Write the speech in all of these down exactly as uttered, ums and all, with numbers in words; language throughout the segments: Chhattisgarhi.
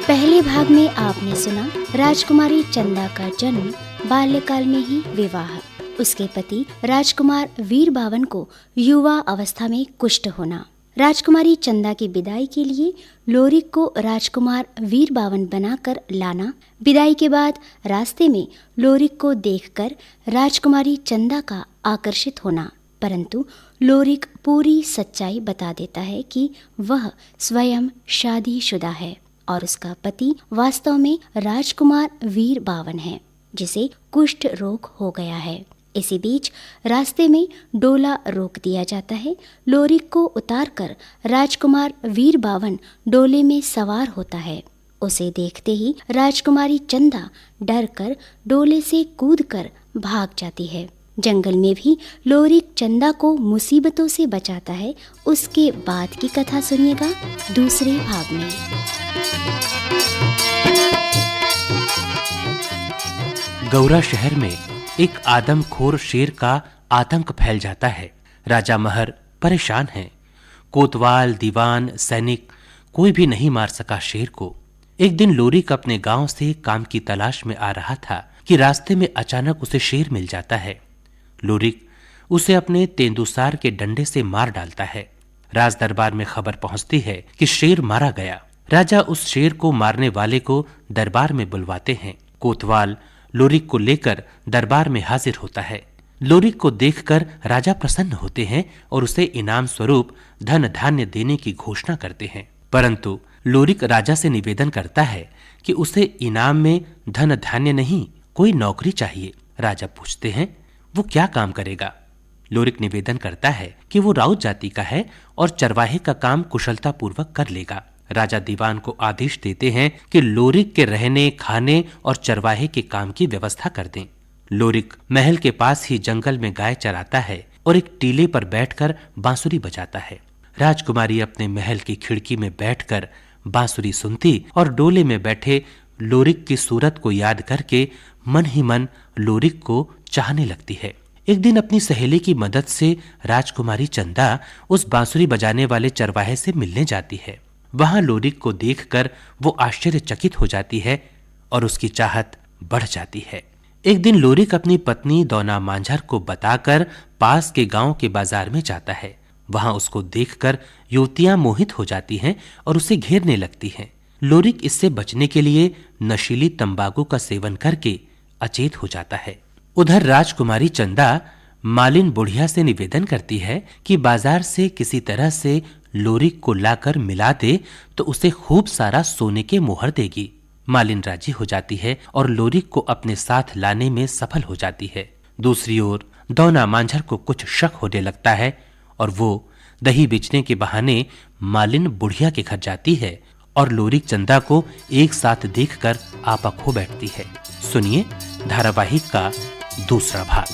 पहले भाग में आपने सुना राजकुमारी चंदा का जन्म बाल्यकाल में ही विवाह, उसके पति राजकुमार वीर बावन को युवा अवस्था में कुष्ठ होना, राजकुमारी चंदा की विदाई के लिए लोरिक को राजकुमार वीर बावन बनाकर लाना, विदाई के बाद रास्ते में लोरिक को देखकर राजकुमारी चंदा का आकर्षित होना, परंतु लोरिक पूरी सच्चाई बता देता है कि वह स्वयं शादीशुदा है और उसका पति वास्तव में राजकुमार वीर बावन है, जिसे कुष्ठ रोग हो गया है। इसी बीच रास्ते में डोला रोक दिया जाता है। लोरिक को उतारकर राजकुमार वीर बावन डोले में सवार होता है। उसे देखते ही राजकुमारी चंदा डर कर डोले से कूद कर भाग जाती है। जंगल में भी लोरिक चंदा को मुसीबतों से बचाता है। उसके बाद की कथा सुनिएगा दूसरे भाग में। गौरा शहर में एक आदमखोर शेर का आतंक फैल जाता है। राजा महर परेशान हैं। कोतवाल, दीवान, सैनिक, कोई भी नहीं मार सका शेर को। एक दिन लोरिक अपने गांव से काम की तलाश में आ रहा था कि रास्ते में अचानक उसे शेर मिल जाता है। लोरिक उसे अपने तेंदुसार के डंडे से मार डालता है। राज दरबार में खबर पहुंचती है कि शेर मारा गया। राजा उस शेर को मारने वाले को दरबार में बुलवाते हैं। कोतवाल लोरिक को लेकर दरबार में हाजिर होता है। लोरिक को देखकर राजा प्रसन्न होते हैं और उसे इनाम स्वरूप धन धान्य देने की घोषणा करते हैं, परंतु लोरिक राजा से निवेदन करता है कि उसे इनाम में धन धान्य नहीं, कोई नौकरी चाहिए। राजा पूछते हैं, वो क्या काम करेगा? लोरिक निवेदन करता है कि वो राउत जाति का है और चरवाहे का काम कुशलतापूर्वक कर लेगा। राजा दीवान को आदेश देते हैं कि लोरिक के रहने, खाने और चरवाहे के काम की व्यवस्था कर दें। लोरिक महल के पास ही जंगल में गाय चराता है और एक टीले पर बैठकर बांसुरी बजाता है। राजकुमारी अपने महल की खिड़की में बैठकर बांसुरी सुनती और डोले में बैठे लोरिक की सूरत को याद करके मन ही मन लोरिक को चाहने लगती है। एक दिन अपनी सहेली की मदद से राजकुमारी चंदा उस बांसुरी बजाने वाले चरवाहे से मिलने जाती है। वहां लोरिक को देखकर वो आश्चर्यचकित हो जाती है और उसकी चाहत बढ़ जाती है। एक दिन लोरिक अपनी पत्नी दौना मांझर को बताकर पास के गांव के बाजार में जाता है। वहां उसको देखकर युवतियां मोहित हो जाती हैं और उसे घेरने लगती हैं। लोरिक इससे बचने के लिए नशीली तंबाकू का सेवन करके अचेत हो जाता है। उधर राजकुमारी चंदा मालिन बुढ़िया से निवेदन करती है कि बाजार से किसी तरह से लोरिक को लाकर मिला दे, तो उसे खूब सारा सोने के मोहर देगी। मालिन राजी हो जाती है और लोरिक को अपने साथ लाने में सफल हो जाती है। दूसरी ओर दौना मांझर को कुछ शक होने लगता है और वो दही बेचने के बहाने मालिन बुढ़िया के घर जाती है और लोरिक चंदा को एक साथ देखकर आपा खो बैठती है। सुनिए धारावाहिक का दूसरा भाग।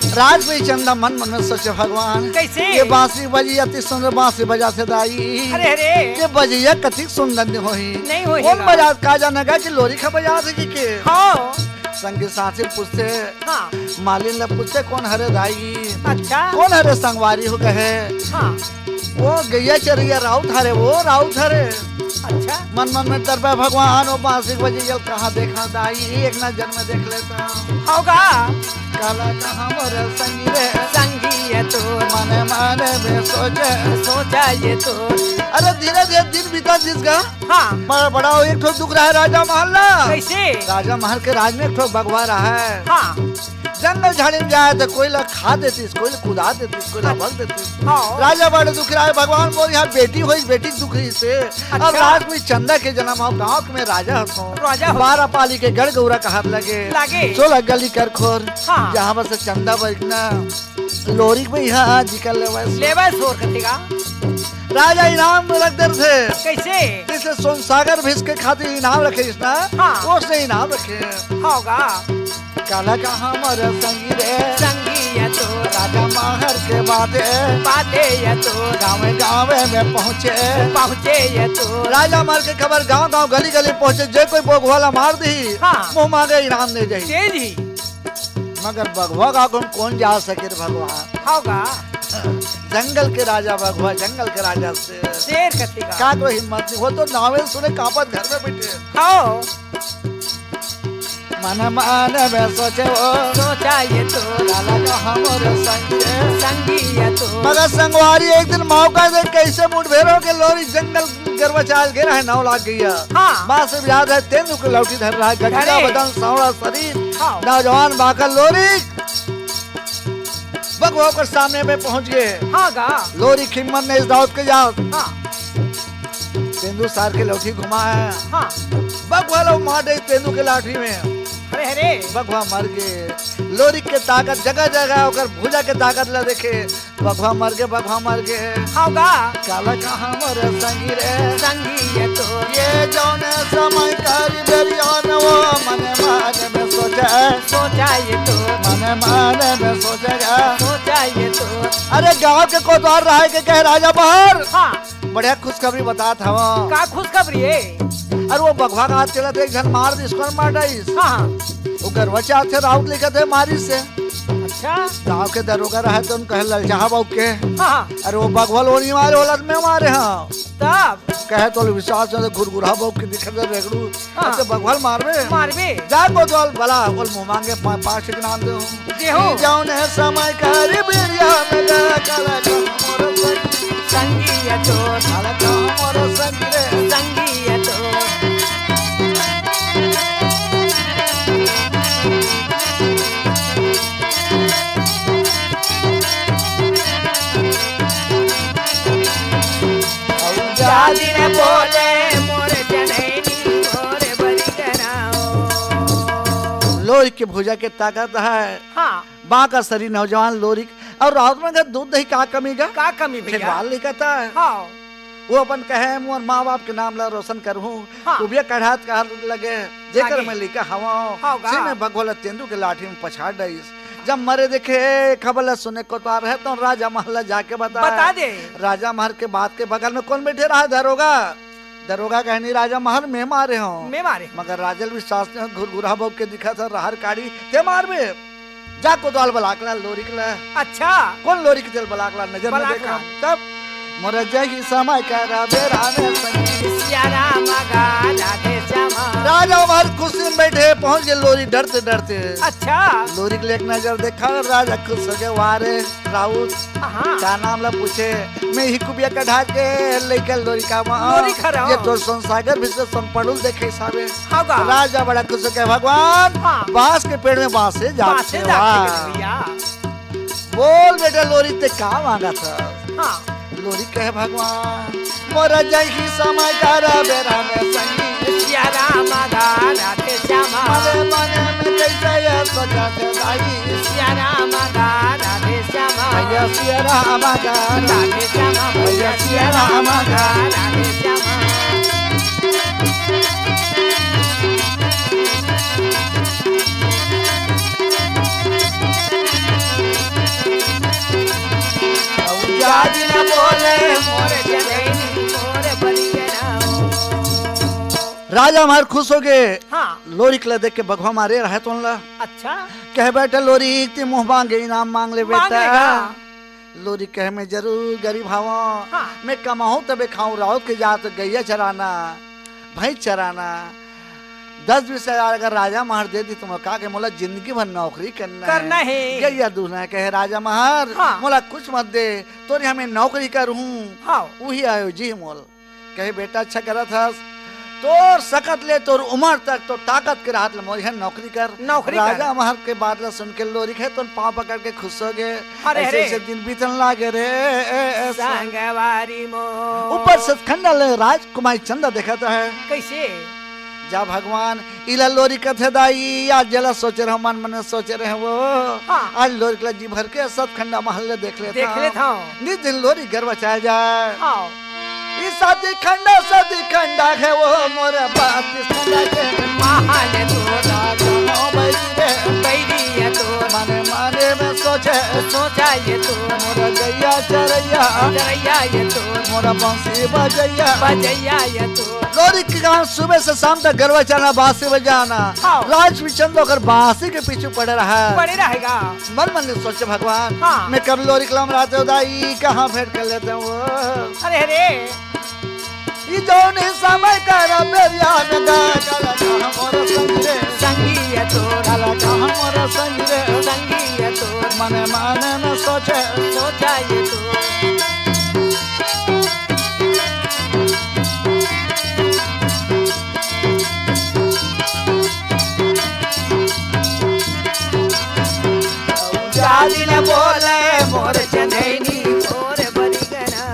राज भाई चंदा मन मन में सोचे, भगवान, कैसे? ये बांसुरी बजी, अति सुंदर बांसुरी बजाथे दाई। अरे, अरे। ये बजैया कतिक सुंदर नहीं होही। नहीं होही कौन ना। बजात का जाने का कि लोरिक बजात हे कि के? हाँ। संगी साथी पूछथे, हाँ। मालिन ला पूछथे, कौन हरे दाई? अच्छा। कौन हरे संगवारी हो कहे? हाँ। वो गैया चरइया राउत हरे, वो राउत हरे। अच्छा। मन मन में डरबे भगवान, वो बांसुरी बजैया ल कहाँ देखा दाई, एक ना जन्म देख लेता। होगा। काला कहाँ मोर संगी रे। संगी है तो। मने मने में सोचे। सोचा ये तो। अरे धीरे धीरे दिन बीता जिस गा। हाँ। बड़ा, बड़ा एक ठो दुख रहा है राजा महर ला। कैसे? राजा महर के राज में एक ठो बगवा रहा है। हाँ। जंगल झाड़ी में जाए तो कोई ला खा देतीस, कोई ला कुदा देतीस, कोई ला भग देतीस। हाँ। राजा बड़े दुखी रहा है, भगवान मोर यहाँ बेटी होइस, बेटी दुखी से। अच्छा। अब राज में चंदा के जन्म हो, गाँव में राजा हो तो। राजा हो। बारह पाली के गढ़ गौरा का हाथ लगे। लगे। सोलह गली कर खोर। हाँ। जहाँ बस चंदा बैठना। लोरिक में यहाँ जिकर लेवस। लेवस और कथेगा। राजा इनाम रख देथे। कैसे? जैसे सोनसागर भीस के खातिर इनाम रखे ना, हाँ। ओसने इनाम रखे। होगा। काला कहाँ मोर संगी रे, संगी ये तो राजा महर के बाते, बाते ये तो गाँवे गाँवे में पहुँचे, पहुँचे ये तो राजा महर के खबर गाँव गाँव गली गली पहुँचे, जे कोई बघवा ला मार दी, हाँ। मुँह मांगे इनाम दे जाई। दे दी। मगर बघवा का गुण कौन जा सके रे भगवान? होगा। जंगल के राजा बघवा, जंगल के राजा शेर। शेर कथी का? का कोई हिम्मत नहीं हो तो नावे सुने कांपत घर में बैठे। हाँ। मन मन में सोचे वो। सोचा ये तो। काला कहाँ मोर संगी रे। संगी ये तो। मगर संगवारी एक दिन मौका दे, कैसे मुठभेड़ हो के लोरी जंगल गरवा चाल के रहे, नाव लाग गई है। हाँ। बात सब याद है, तेंदू के लौटी धर रहा है, गठिया धरे। बदन, सांवला शरीर, हाँ। नौजवान बाकर लोरी। बघवा ओकर सामने में पहुंच गए। हाँ गा। लोरी हिम्मत नहीं इस दाऊद के जात। हाँ। तेंदू सार के लौठी घुमा है। हाँ। बघवा लो मार दे तेंदू के लाठी में। अरे, अरे। बघवा मर गए। लोरी के ताकत जगह जगह ओकर भुजा के ताकत ला देखे। बघवा मर गए, बघवा मर गए। हाँ गा। काला कहाँ मोर संगी रे। संगी ये तो। ये जौने समय कारी बेरिया में वो मने मन में सोचे। सोचा ये तो। मने मन में सोचे गा। सोचा ये तो। अरे गांव के कोतवाल रहे के कहे राजा महर। हाँ। बढ़िया खुशखबरी बतात हव। का खुशखबरी है? अरे वो बघवा का हाथ चलत एक झन मार दिस, कोन मार डाइस? हाँ, हाँ। वो गरवा चाहत थे राउत लिखत है मारिस हे। अच्छा। गांव के दरोगा रहे तो उन कहे ललचाहा बाबू के। हाँ, हाँ। अरे वो बघवा लोरी मारे, होलत में मारे हाँ। तब? कहे तो विश्वास में घुरघुरा बाबू के दिखत है रेगड़ू। हाँ। अच्छा बघवा ल मारबे? मारबे। जा कोतवाल बला, बोल मुंह मांगे पा-, पाँच ठे के नाम दे हूँ। दे हो। जौने समय कारी बिरिया में गया काला का मोर संगी। संगी ये तो। काला का मोर संगी रे। संगी ये तो। जादी ने बोले मोर जनैनी मोर बलिगना हो। लोरिक के भुजा के ताकत है। हाँ। बांका सरी नौजवान लोरिक। और राउत मन घर दूध दही का कमी गा? का कमी भैया? खेतवाल लिखत है। हाँ। वो अपन कहे मोर माँ बाप के नाम ला रोशन करहूँ। हाँ। कुबिया कढ़ात कहा लगे, जेकर लागे। मैं लिखा हवा। हाँ गा। सिर में बघवा ल तेंदू के लाठी में पछाड़ डाइस। जब मरे देखे, खबर ला सुने कोतवाल रहे तो राजा महर ला जाके बता। बता दे। राजा महर के बात के बगल में कौन बैठे रहा? दरोगा। दरोगा कहनी, राजा महर मैं मारे हूँ। मैं मारे हूँ। मगर राजल विश्वास ने घुरघुरा बाबू के दिखा था, रहर काढ़ी, ते मारबे। जा कोतवाल बलाक ला, लोरिक ला। अच्छा। कौन लोरिक तेल बलाक ला, नजर में बलाक देखा। ला। तब मोर जही समय का राधे राधे संगी। सिया राम गा राधे श्यामा। राजा महर खुशी में बैठे, पहुंच गए लोरी डरते डरते। अच्छा। लोरिक ले एक नजर देखा, राजा खुश हो गए, वारे। राउत, हाँ। का नाम ला पूछे, मैं ही कुबिया कढ़ा के लइका लोरिका मा। लोरिका रहो। ये तोर सोन सागर भी से सोन पड़ुल देखे साबे। हाँ गा। राजा बड़ा खुश हो गया, भगवान, हाँ। बांस के पेड़ में बांसे जाते बांसे जाते वाह। भैया। बोल बेटा लोरी ते का मांगा था? हाँ। लोरी कहे भगवान, मोर जही समय का राबे राबे संगी। सिया राम गा राधे श्यामा। मने मने में कैसे ये सोचा थे दाई। सिया राम गा राधे श्यामा। भैया सिया राम गा राधे श्यामा। भैया सिया राम गा राधे श्यामा। जादी न बोले मोर जनैनी मोर बलिगना हो। राजा महर खुश हो गए। हाँ। लोरिक ला देख के बघवा मारे रहे तो ला। अच्छा। कहे बेटा लोरिक ते मुंह मांगे इनाम मांग ले मांग बेटा। लेगा। लोरिक कहे मैं जरूर गरीब हवा। हाँ। मैं कमाऊं तबे खाऊं, राउत के जात गैया चराना, भैंस चराना। दस बीस हजार अगर राजा महर दे दी तो मैं का के मोला जिंदगी भर नौकरी करना करना है। है। गैया दूहना है। कहे राजा महर, हाँ। मोला कुछ मत दे, तोरी हमें नौकरी करूँ। हाँ। वही आयो जी मोल। कहे बेटा अच्छा करत हस, तोर सकत ले तोर उम्र तक तो ताकत के रहत ले मोर यहाँ नौकरी कर। नौकरी कर। राजा महर के बात ला सुन के लोरिक हे तो पाँव पकड़ के खुश हो गए। अरे, ऐसे अरे। ऐसे दिन बीतन लागे रे। ए, ए, संगवारी मो। ऊपर से खंडा ले राजकुमारी चंदा देखत है। कैसे? जा भगवान, इला लोरिक कथे दाई, आज जेला सोचे रहो, मन मन में सोचे रहे वो। हाँ। आज लोरिक ला जी भर के सतखंडा महल ले देख लेता देख हूँ। लेता हूँ। नित दिन लोरिक गरवा चाहे जाए। हाँ। ई सात खंडा, सात खंडा हे वो मोर बत्तीस खंडा के। महाल तो राजा हो बैरी रे। बैरी ये तो। मने मने में सोचे। सोचा ये तो। मोर गैया चरैया। चरैया ये तो। मोर बंसी बजैया। बजैया ये तो। लोरिक के गाँव सुबह से शाम तक गरवा चराना, बांसी बजाना। हाँ। लालच में चंद ओकर बांसी के पीछे पड़े रहा। पड़े रहेगा। मन मन में सोचे, भगवान, हाँ। मैं कब लोरिक लमराते हो दाई, कहाँ भेंट कर लेते हो? अरे, अरे। ई जौन ही समय कर बेरिया में गा, काला कहाँ मोर संगी रे? संगी ये तो। काला कहाँ मोर संगी रे? संगी ये तो। मने मने में सोचे। सोचा ये तो। जाली न बोले मोर चंदैनी मोर बरिगना।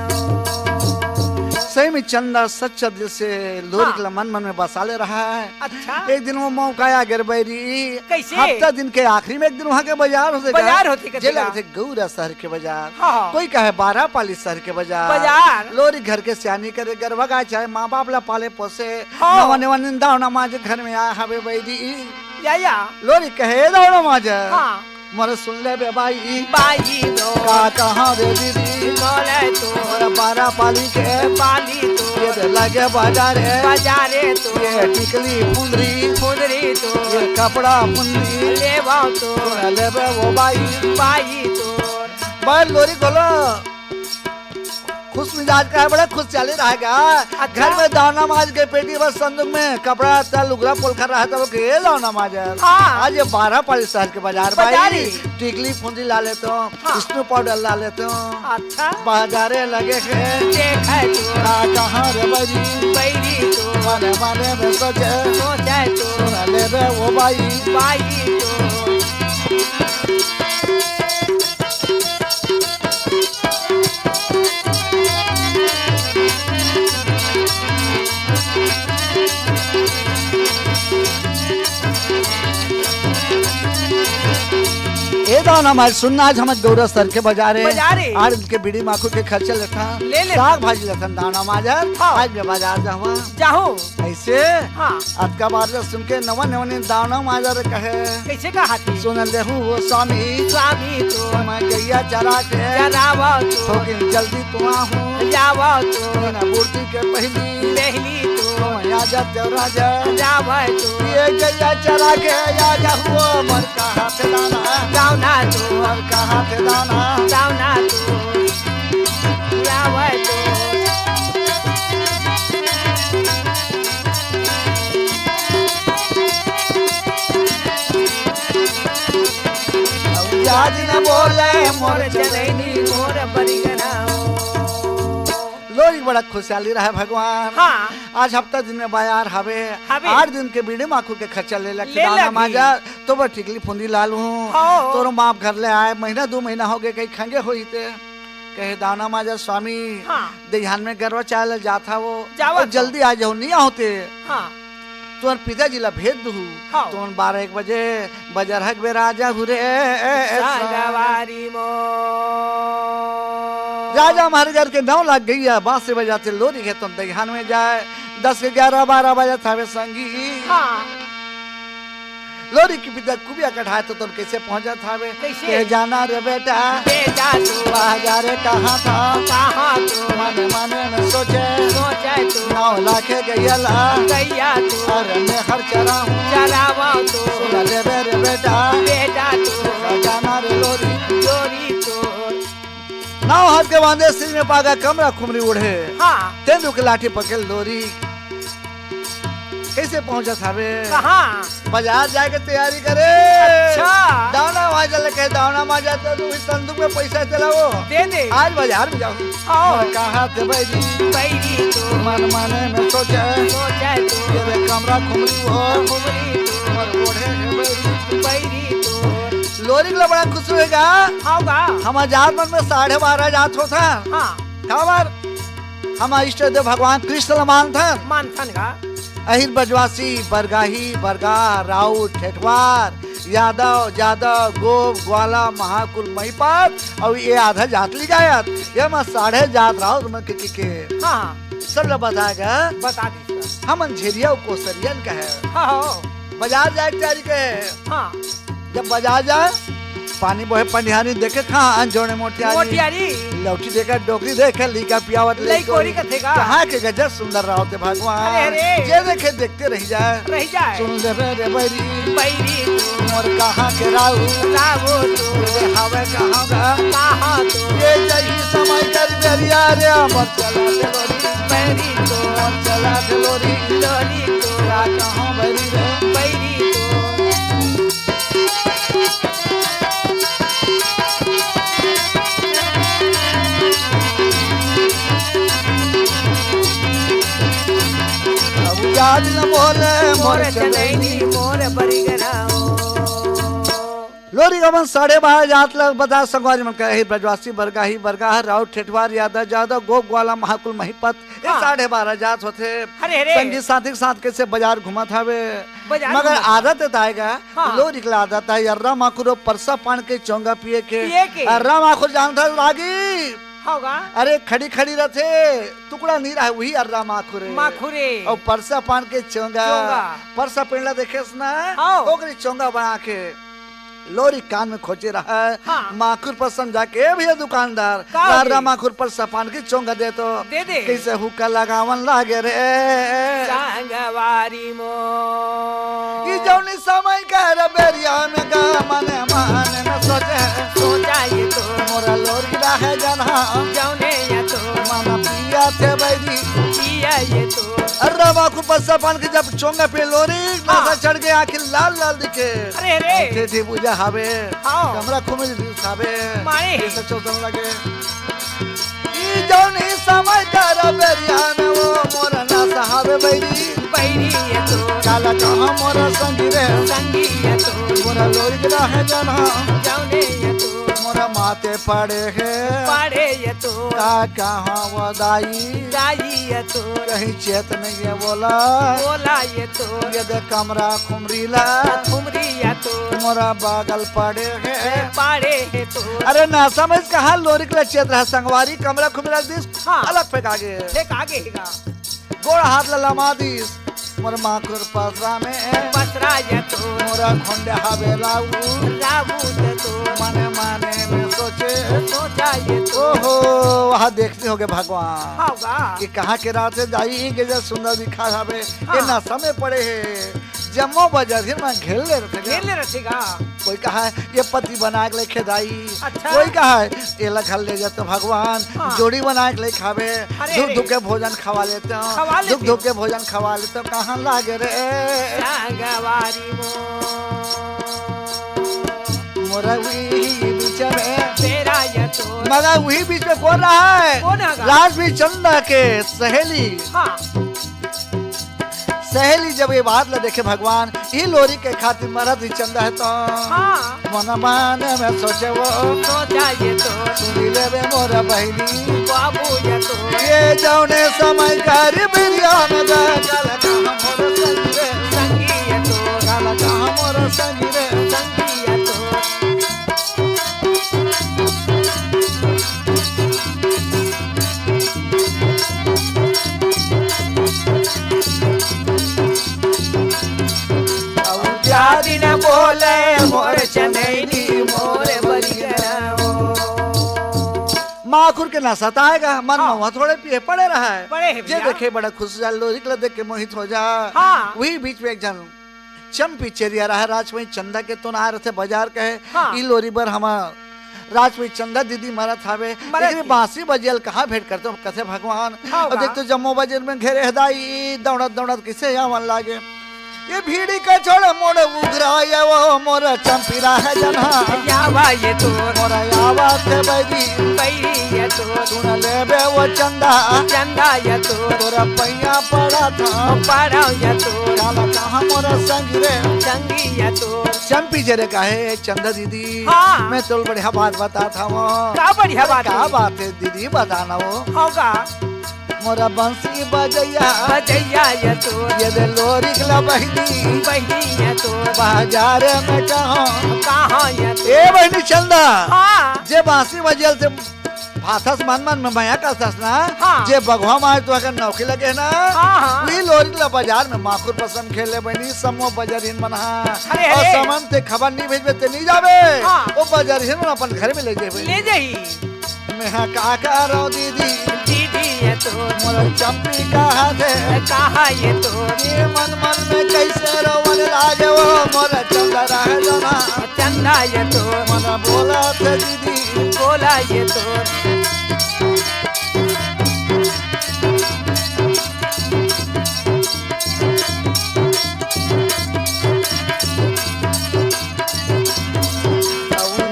सही में चंदा सच्चा दिल से लोरिक हाँ। ला मन मन में बसा ले रहा है। अच्छा। एक दिन वो मौका आगे रे बैरी। कैसे? हफ्ता दिन के आखिरी में एक दिन वहाँ के बाजार होथे का? बाजार होथे का? जे लगथे गौरा शहर के बाजार। हाँ। कोई कहे बारापाली शहर के बाजार। बाजार। लोरिक घर के सियानी करे, गरवा गाय चाहे माँ बाप ला पाले पोसे। हाँ। नवा नवा निंदा होना माँ जे घर में आया हवे बैरी। या, या। लोरिक कहे दावना माँ जे। हाँ। मोर सुन ले बे बाई। By rho. का कहाँ रे दीदी? बोले तो। मोर बारापाली के। पाली तो। ये दे लगे बाजारे। बाजारे तो। ये टिकली फुंदरी। फुंदरी तो। ये कपड़ा फुंदरी। लेवा तो। तोरा लेबे वो बाई। बाई तो। बाई लोरिक बोलो। खुश मिजाज का है, बड़ा खुश चाली रहेगा। अच्छा। घर में दावना माज के पेटी बस संदूक में कपड़ा, तेल, लुगरा, पोलखा रहा था, वो के दावना माज है। हाँ। आज ये बारापाली शहर के बाजार बाजारी। भाई, टिकली फुंदी ला लेते हो, हाँ। स्नो पाउडर ला लेते हो। अच्छा। बाजारे लगे के। देखे तो। का कहाँ रे बजी? बैरी तो। मने मने में सोचे। सोचे तो। सुन ले बे वो बाई। बाई तो। ए दावना माज सुनना, आज हम गौरा शहर के बाजारे। बाजारे। आर दिन के बीड़ी माखू के खर्चा लेथन। ले ले। साग भाजी लेथन दावना माज। हाँ। आज मैं बाजार जावा। जाहू। ऐसे? हाँ। अतका बार ले सुन के नवा नवा ने दावना माज कहे। कैसे कहा थी? सुन लेहू वो स्वामी। स्वामी तो। मैं गैया चरा के। चरावा तो। थोकिन जल्दी तो आहू। जावा तो। ना बुढ़ती के पहली। पहली तो। तो मैं आ जाते हो राजा। जावा तो। ये गैया चरा के आ जाहू मोर कहा थे दावना। दावना तो। मोर कहा थे दावना। दावना तो। जावा तो। जाज न बोले मोर चलैनी मोर बरिगना। लोरिक बड़ा खुशहाली रहे भगवान। हाँ। आज हफ्ता दिन में बाजार हवे। हवे। आठ दिन के बीड़ी माखू के खर्चा ले लगथे ले दावना लगही। माजा, तो बस टिकली फुंदी ला लूं। हाँ। तोरो माप घर ले आए, महीना दो महीना हो गए, कहीं खंगे होई ते। कहे दावना माजा स्वामी, हाँ। दइहान में गरवा चाहे ला जात हवो। जावत और हो। जल्दी आ जाओ, नहीं आओ ते। हाँ। तुमन पिताजी ला भेज दूहू। हाँ। तुमन बारह एक बजे बजरहक बेरा आ जाहू रे। संगवारी मो। राजा महाराज के नौ लाख गैया, बांसे बजाते लोरिक हे तुम दइहान में जाए। दस के ग्यारह बारह बजे थावे संगी। हाँ। लोरिक के पिता कुबिया कढ़ाए तो तुम कैसे पहुंचत हावे? कैसे? के जाना रे बेटा। बेटा तू। बाजारे कहाँ था? कहाँ तू? मने मने में सोचे। सोचे तू। नौ लाखे गैया ला। गैया तू। अरे मैं हर चराहूँ। चरावा तू। सुन लेबे रे बेटा। बेटा तू। के जाना रे लोरी। लोरी तू। नौ हाथ के बांधे सिर में पागा कमरा खुमरी ओढ़े। हाँ। तेंदू के लाठी पकड़ लोरी। कैसे पहुंचत हावे? कहाँ? बाजार जाए के तैयारी करे। अच्छा। दावना माजा लेके, दावना माजा तो तू भी संदूक में पैसा चलाओ। दे दे। आज बाजार में जाओ। आओ। और कहाँ थे बैरी? बैरी तो। मन मने में सोचे। सोचे तो। ये रे कमरा खुमरी हो। खुमरी तो। और ओढ़े है बैरी। बैरी तो। लोरिक ला बड़ा खुश होएगा। आओगा। हम हजार मन में साढ़े बारह जात होता। हाँ। हमार, हमार इष्ट देव भगवान कृष्ण ला मानथन। मानथन का। अहिर ब्रजवासी, बरगाही, बरगाह, राउत, ठेठवार, यादव, जादव, गोप, ग्वाला, महाकुल, महिपत, अउ ये आधा जात लिगायत, ये मा साढ़े जात राउत मन के, के, के। हाँ। सब ला बताय गा। बता दीस। हमन झेरिया अउ कोसरियन कहे। हाँ, हो। बजार जाय के तैयारी कहे। हाँ। जब बजार जाय, पानी बोहे पंडिहारी देखे खान जोड़े मोटियारी। मोटियारी। लौठी देखे डोकरी देखे लइका पियावत लइकोरी लइकोरी। कथे गा। कहाँ के गजब सुंदर राउत हे भगवान। अरे, अरे। जे देखे देखते रहि जाय। रहि जाय। सुन ले रे, रे बैरी। बैरी। मोर कहाँ के राउत। राउत। रे हवे कहाँ गा। कहाँ तो। ये जही समय कर बेरिया रे, मोर चला दे लोरी। बैरी तो। मोर चला दे लोरी। लोरी तो। का कहाँ बैरी रे। बैरी तो। अब याद न बोले मोर मोर चंदैनी, चंदैनी, मोर बरिगराओ। लोरी गमन साढ़े बारह जात लग बता संगवारी मन कहे, ब्रजवासी, बरगाही, बरगाह, राउत, ठेठवार, यादव, जादव, गोप, ग्वाला, महाकुल, महिपत, ये हाँ। साढ़े बारह जात होथे। अरे, अरे। संगी साथी के साथ कैसे बजार घूमत हवे। बजार मगर घूमत आदत हे ताय गा, हाँ। लोरिक ला आदत हे, अर्रा माखुर अउ परसा पान के चोंगा पिए के। पिए के। अर्रा माखुर जानत हस रागी। हव गा। अरे, खड़ी खड़ी रथे, टुकड़ा नइ रहय, उही अर्रा माखुर हे। माखुर हे। अउ परसा पान के चोंगा। चोंगा। परसा पेड़ ला देखेस ना, हव। ओकरी चोंगा बना के। लोरी कान में खोचे रहय, हाँ। माखुर पर समझा के, "ए भैया दुकानदार, का ला हो रे? माखुर पर सपान की चोंगा दे तो।" दे दे। कैसे हुक्का लगावन लागे रे। संगवारी मो। ई जौनी समय के रे बेरिया में गा, मने मने में सोचे। सोचा ये तो। मोरा लोरी रहे जना। जौने ये तो। मन पिया थे बैरी। पिया ये तो। अरे माखुर पर सपान की जब चोंगा पे लोरी, हाँ। नशा चढ़ के आँखी लाल लाल दिखे। अरे, अरे। ठेठी बुझा हावे। हाँ। कमरा खुमरी दिस हावे। मारे। ये सब चौथन लगे। ई जौनी समय कर बेरिया में वो मोर नशा हावे बैरी। बैरी ये तो। काला कहाँ मोर संगी रे। संगी ये तो। मोर लोरी के रहे जना। जौने ये तो। मोर माथे पड़े हे। पड़े ये तो। का कहाँ वो दाई। दाई ये तो। कहीं चेत नहीं है बोला। बोला ये तो। ये दे कमरा खुमरीला। खुमरी या तो। मोरा बागल पड़े हे। पड़े हे तो। अरे नशा में कहाँ लोरिक ला चेत रहा संगवारी, कमरा खुमरीला दिस हाँ। अलग फेंका गे। फेंका गे गा। गोड़ हाथ ला लमा दिस। मोर माखुर पसरा में। पसरा या तो। मोरा खोंडे हावे लाऊ। लाऊ ते तो। मने मने में सोचे। सोचा ये तो। ओहो, वहाँ देखते होगे भगवान। हाँ गा। ये कहाँ के रात हे दाई, ये गजब सुंदर दिखा हावे। हाँ। ये नशा में पड़े हे। जम्मो बजरिया मन घेर ले रथे गा। घेर ले रथे गा। कोई कहा है, "ये पति बना के लेके दाई।" अच्छा। कोई कहा है, "ये ला घर ले जा तो भगवान, हाँ। जोड़ी बना के लेके आवे। अरे, धुक अरे। धुक के भोजन खवा लेते हो। खवा लेते धुक धुक हो। के भोजन खवा लेते हो।" कहाँ लागे रे? संगवारी मो। मोरा उही बीच में। तेरा ये तो। मगर उही बीच में कौन रहा है? कौन है गा? राजवीर चंदा के सहेली। हाँ। सहेली जब ये बात ला देखे भगवान, ई लोरी के खातिर मरत ही चंदा है तो। हाँ। मन मन में सोचे वो। सोचा ये तो। सुनी लेबे मोर बहिनी। बाबू ये तो। ये जौने समय कारी बिरिया में जा, काला कहाँ मोर संगी रे। संगी ये तो। काला कहाँ मोर संगी रे। संगी ये तो। अब क्या दिन बोले मोर चनैनी मोर बरिया ओ। माखुर के नशा त आय गा, मन हाँ। महुआ थोड़े पिए पड़े रहा है। पड़े है जे भैया। देखे बड़ा खुश हो जा, लोरिक ला देख के मोहित हो जा। हाँ। उही बीच में एक झन चंपी चेरिया रहा, राजकुमारी चंदा के तो ना रथे बजार कहे, हाँ। ई लोरी बर हमार राजकुमारी चंदा दीदी मरत हावे, मरत लेकिन ही। बांसी बजियल कहाँ भेंट करते हो, कथे भगवान। हाँ अब बा। देख तो जम्मो बजर में घेरे हदाई, दौड़त दौड़त किसे आवन लागे। ये भीड़ी के छोड़ मोड़ उघरा, ये वो मोर चंपी रहा है जनहा। यावा ये तो। मोर यावा थे बैरी। बैरी ये तो। सुन लेबे वो चंदा। चंदा ये तो। तोरा पैया पड़ा था। पड़ा ये तो। काला कहाँ मोर संगी रे। संगी ये तो। चंपी जरे काहे चंदा दीदी। हाँ। मैं तोल बढ़िया बात बता था वो। का बढ़िया अरे बात का है? बात है दीदी बताना वो। होगा। मोरा बंसी बजैया, बजैया ये तोर। ये दे लोरिक ला बहिनी, बहिनी ये तोर। बाजार में कहाँ, कहाँ ये तोर। ए बहिनी चंदा, हाँ। जे बांसी बजेल से भाथस मन मन में मया करथस ना, हाँ। जे बघवा माय तो अगर नौकरी लगे ना, हाँ, हाँ। वी लोरिक ला बाजार में माखुर पसंद खेले बहिनी, समो बजरिन मन हा। अरे, और अरे। समन ते खबर नहीं भेजबे ते नहीं जाबे। हाँ। वो बजरिन मन अपन घर में ले जाबे। ले जाई। मैं हा का करो दीदी, दीदी ये तो। मोर चंपी कहा थे, कहा ये तो। ये मन मन में कैसे रोवन लागे वो, मोर चंदा रह जाना। चंदा ये तो। मन बोला थे दीदी, बोला ये तो।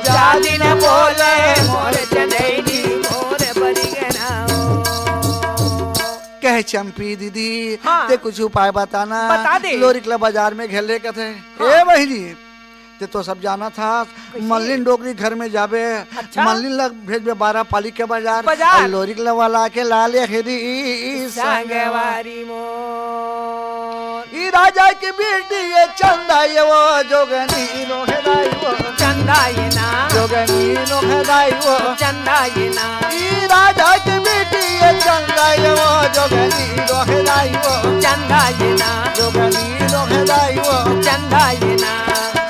जा दिन बोले मोर चनैनी मोर बरिगना। कहे चंपी दीदी, हाँ। ते कुछ उपाय बताना। बता दे। लोरिक ला बाजार में घेर ले कथे। हाँ। ए बहिनी, ते तो सब जाना था। कैसे? मल्लिन डोकरी घर में जाबे, अच्छा। मल्लिन ला भेजबे बारह पाली के बाजार, बाजार। और लोरिक ला वाला के ला ले हेरी संगवारी मोर। ई राजा की बेटी ये चंदा ये वो जोगनी नोहराई वो। चंदा ये ना। जोगनी नोहराई वो। चंदा ये ना। ई राजा की बेटी ये चंदा ये वो जोगनी नोहराई वो। चंदा ये ना। जोगनी नोहराई वो। चंदा ये ना।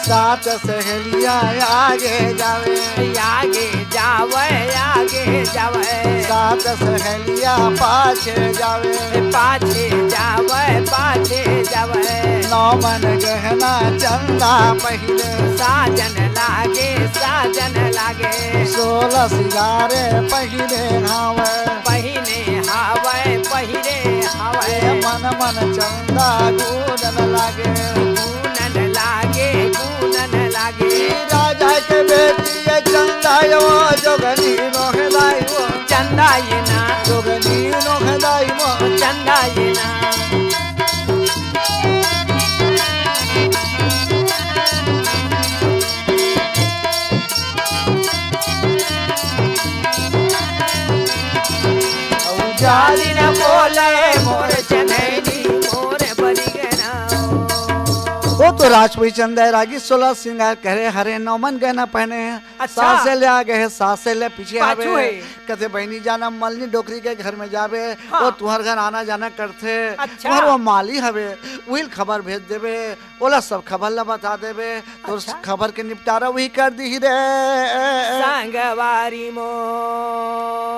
सात सहेलिया आगे जावे। आगे जावे, आगे जावे। सात सहेलिया पाछे जावे। पाछे जावे, पाछे जावे। नौ मन गहना चंदा पहिरे। साजन लागे, साजन लागे। सोलह सिंगारे पहिरे हावे। पहिने हावे, पहिरे हावे। ए मन मन चंदा गूंजन लागे। गूंजन लागे, गूंजन लागे। ई राजा के बेटी ये चंदा ये वो जोगनी नोहराई वो। चंदा ये ना। जोगनी नोहराई वो। चंदा ये ना। जाली न बोले मोर चनैनी मोर बरिगना। वो तो राजपुरी चंदा रागी सोलह सिंगार करे हरे नौमन गहना पहने हैं। अच्छा। सास ले आगे है, सास ले पीछे पाछू आवे। है। कथे बहिनी जाना मलनी डोकरी के घर में जाबे, हाँ। वो तुहर घर आना जाना करथे। अच्छा। तुहर वो माली हवे, उहिल खबर भेज देबे। ओला सब खबर ला बता देबे, तो अच्छा। खबर के निपटारा वही कर दी रे। संगवारी मोर।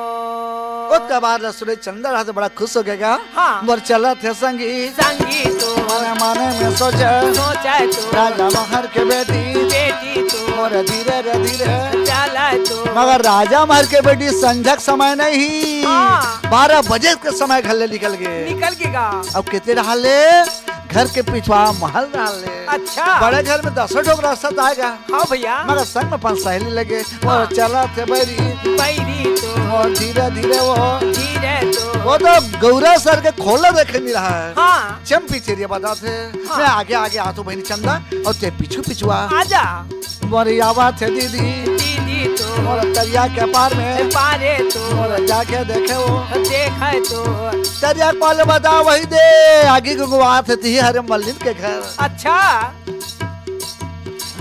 ओतका बाद ला सुने चंदा रहा तो बड़ा खुश हो गएगा। हाँ। मोर चलत हे संगी। संगी तो। मने मने में सोचे। सोचे तो। राजा महर के बेटी। बेटी तो। मोर धीरे रे धीरे। चला तो। मगर राजा महर के बेटी संझक समय नहीं। हाँ। बारह बजे के समय घर ले निकल गए। निकल गए गा। अब कितने रहा ले? घर के पिछवा महल डाल ले। अच्छा। बड़े घर में दसों ठोक रास्ता तो आएगा। हाँ भैया। मगर संग में अपन सहेली लगे, वो हाँ। चला थे बैरी। बैरी तो। और धीरे धीरे वो। धीरे तो। वो तो गौरा सर के खोला देखे नहीं रहा है। हाँ। चंपी चेरिया बता थे। हाँ। मैं आगे आगे आ तो बहनी चंदा और ते पीछू पिछुआ। आजा। मोरी आवा थे दीदी। दीदी तो। मोर तरिया के पार में। पारे तो। मोर जाके देखे वो। देखे तो। तरिया के पार ले बता वही दे। आगे को आवा थे ती हरे मल्लिन के घर। अच्छा।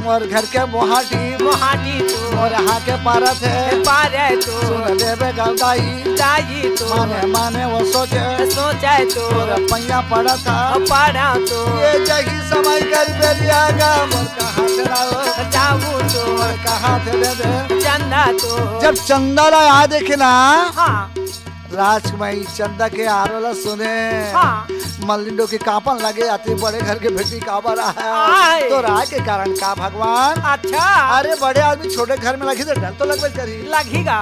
मोर घर के मोहाटी। मोहाटी तो। मोर हाके पारत हे। पारे तो। सुन लेबे गल दाई। दाई तो। माने माने वो सोचे। सोचे तो। मोर पैया पड़त हे। पड़ा तो। ये जही समय कर बेरिया गा मोर कहाँ से लाओ। जाऊ तो। मोर कहाँ से दे दे। चंदा तो। जब चंदा ला आ देखे ना। हाँ। राजकुमारी चंदा के आरो ला सुने। हाँ। मल्लिन डोकरी कांपन लगे, आती बड़े घर के बेटी काबर आय। तो राय के कारण का भगवान? अच्छा। अरे बड़े आदमी छोटे घर में लगी तो डर तो लगबे करी। लगेगा।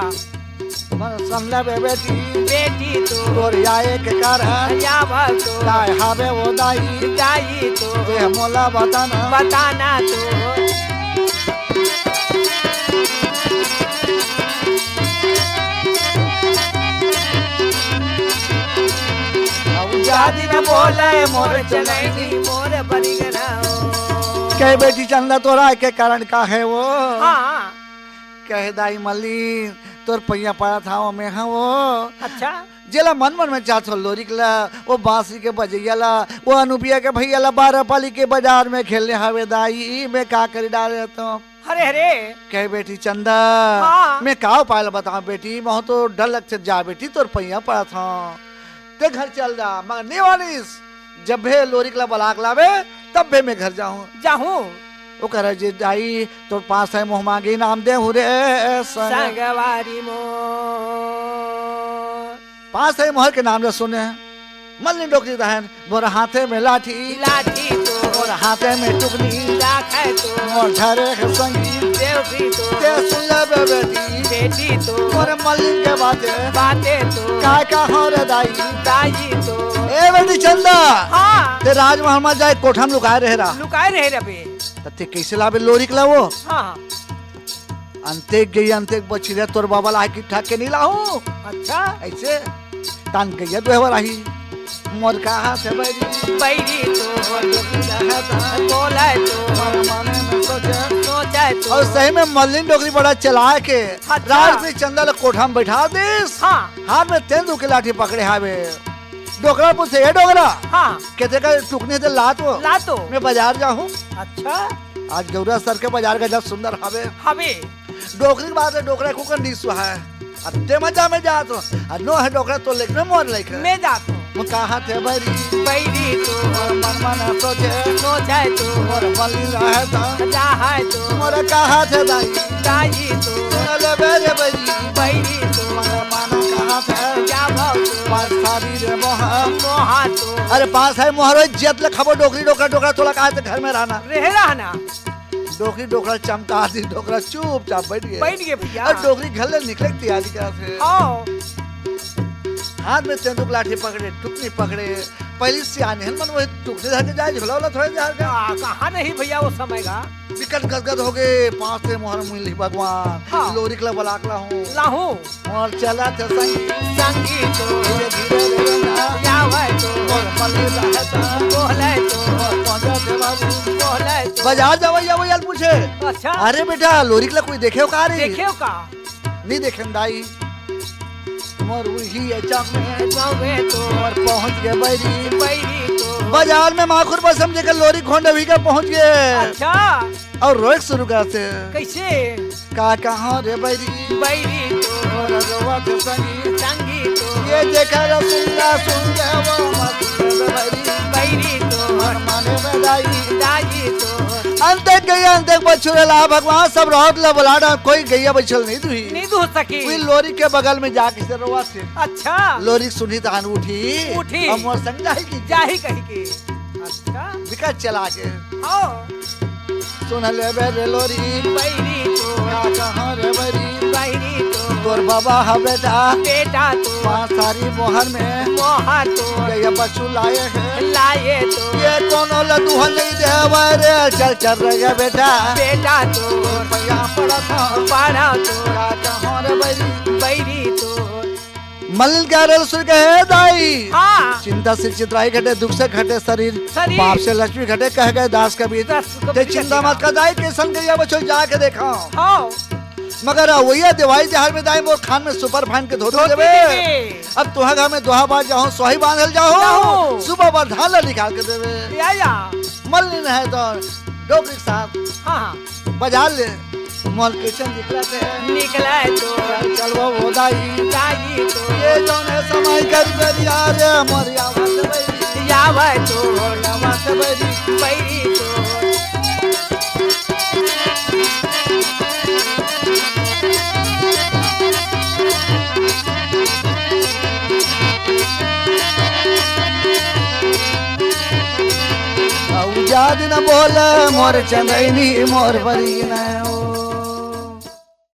मन समला बे बेटी। बेटी तो। तोर आए के कारण। या भर तो। काय हावे वो दाई। दाई तो। ये मोला बताना। बताना तो। अब जादी न बोले मोर चनैनी मोर बरिगना। कहे बेटी चंदा तोरा के कारण का है वो? हाँ। कहे दाई मल्ली तोर पैया पड़ा था वो मैं हाँ वो। अच्छा। जेला मन मन में चाहत हो लोरिक ला, वो बांसुरी के बजैया ला, वो अनुपिया के भैया ला बारह पाली के बाजार में घेर ले हवे दाई, मैं का करी डारे तो। अरे, अरे। कहे बेटी चंदा, हाँ। मैं का उपाय ला बताऊं बेटी, महूं तो डर लगथे, जा बेटी तोर पैया पड़त हंव, ते घर चल जा, मगर नहीं मानिस, जब भी लोरिक ला बलाक लावे, तब भी मैं घर जाहूं। जाहूं। ओकर जे दाई, तोर पांच सौ मोहर मांगी नाम देहूं रे संग। संगवारी मोर। पांच सौ मोहर के नाम ला सुने। मल्लिन डोकरी दहन, मोर हाथे में लाठी। लाठी तो। मोर हाथे में टुकनी। राखे तो। मोर धरे के संगी। देवकी तो। ते सुन ले बे बेटी। बेटी तो। मोर मल्लिन के बाते। बाते तो। काय का हो रे दाई। दाई तो। ए बेटी चंदा। हाँ। ते राजमहल में जाय कोठा में लुकाय रहे रहा। लुकाय रहे रहे बे। त ते कैसे लाबे लोरिक ला वो? हाँ, हाँ। अंते गई, अंते बछिया तोर बाबा ला किट्ठा के नहीं लाहूं। अच्छा। ऐसे तान गैया दुहे बर आही। मोर कहा थे बैरी। बैरी तो। बोले तो। मोर मने में सोचे। सोचे तो। अउ सही में मल्लिन डोकरी बड़ा चलाय के। अच्छा। रात में चंदा ला कोठा में बैठा दिस। हाँ। हाथ में तेंदू के लाठी पकड़े हावे। डोकरा पूछे, "ए डोकरा, हाँ। केते का टुकनी ते ला तो। ला तो। मैं बाजार जाहूं।" अच्छा। आज गौरा सर के बाजार गजब सुंदर हवे। हवे। डोकरी के बात है, डोकरा को कर नहीं सुहाय। अब ते मजा में जा तो, अब नो है डोकरा तो लेके मैं मोर लेके। मैं जा तो। मैं कहा थे बैरी। बैरी तो। मोर मन मन सोचे। सोचे तो। मोर बली रहे तो। जा है तो। मोर कहा थे दाई। दाई तो। मोर ले बेरे बैरी। बैरी तो। मोर मन कहा थे। जा भाव तो। पांच थारी रे मोहा। मोहा तो। अरे पांच है मोहर होय, जियत ले खाबो डोकरी डोकरा, डोकरा तोला कहा थे घर में रहना। रहे रहना। डोकरी डोकरा चमका दी, डोकरा चुपचाप बैठ गए। बैठ गए भैया। अउ डोकरी घर ले निकले के तैयारी करत हे। हाँ। हाथ में तेंदुक लाठी पकड़े, टुकनी पकड़े। पहली सियान हन मन वही टुकनी धर के जाए, झोला वाला थोड़े धर के। आ, कहाँ नहीं भैया वो समय का। बिकट गदगद हो गए, पांच से मोहर मिली भगवान। हाँ। लोरिक ला बलाक ला हूँ। लाहू। मोर चलत संगी, संगी तो, धीरे धीरे रे ना, जावे तो, मोर पल्ली रहता, बोले तो, मोर पंजा दे बाबू, बोले तो। बाजार जावे या वो यार पूछे। अच्छा। अरे बेटा, लोरिक ला कोई देखे हो का रे? देखे हो का? नहीं देखे दाई। मोर उही अचम में जावे तो, मोर पहुंच गए बैरी। बैरी तो। बाजार में माखुर बसम जेकर लोरिक खोंडे भी के पहुंच गए। अच्छा। अउ रोएक शुरू करथे। कैसे? का कहाँ रे बैरी? बैरी तो। मोर रोवत संगी। संगी तो। ये देखा रे सुनला सुन के वो मत रे बैरी। बैरी तो। मोर माने में दाई। दाई तो। अंते गई अंते बछुरे ला भगवान सब राउत ला बुलाना, कोई गैया बछल नहीं दुही। नहीं दुह सकी। कोई लोरी के बगल में जाके से रोवत हे। अच्छा। लोरी सुनी तान उठी। उठी। हम मोर संग जाही की। जाही कही की। अच्छा। बिकट चला के। हाँ। सुन लेबे रे लोरी। बैरी तो। का कहाँ रे बैरी? बैरी तो। तोर बाबा हा बेटा। बेटा तो। पाँच थारी मोहर में। मोहर तो। ये बच्चू लाए हैं। लाए तो। ये कोनो ला दुहा नहीं देवे रे। चल चल रे ये बेटा। बेटा तो। तोर पैया पड़ा था। पड़ा तो। का कहाँ रे बैरी? बैरी तो। मल्लिन के रल सुन के, "हे दाई, हाँ। चिंता से चितराई घटे, दुख से घटे शरीर, शरीर। पाप से लक्ष्मी घटे, कह गए दास कबीर। दास कबीर ते चिंता कह मत कर दाई, कैसन गैया बछो जाके देखा।" हाँ। मगर वही देवाई जहर में दाई मोर खान में सुपर फाइन के धोती धोती देवे। देवे। अब तुहा घर में दोहा बार जाहूं, सोही बांधल जाहूं, जाहूं। सुबह बार धान ला निकाल के देवे। या, या। मल्लिन है तो डोकरी के साथ। हाँ, हाँ। बाजार ले, मोर किचन निकलत हे। निकले तो। चल, चल वो, वो दाई। दाई तो। ये जौन है समय कर बेरिया रे, मोर आवत बैरी। आवत तो। मोर आवत बैरी। बैरी तो। अउ जाद न बोले मोर चंदैनी, मोर बरी न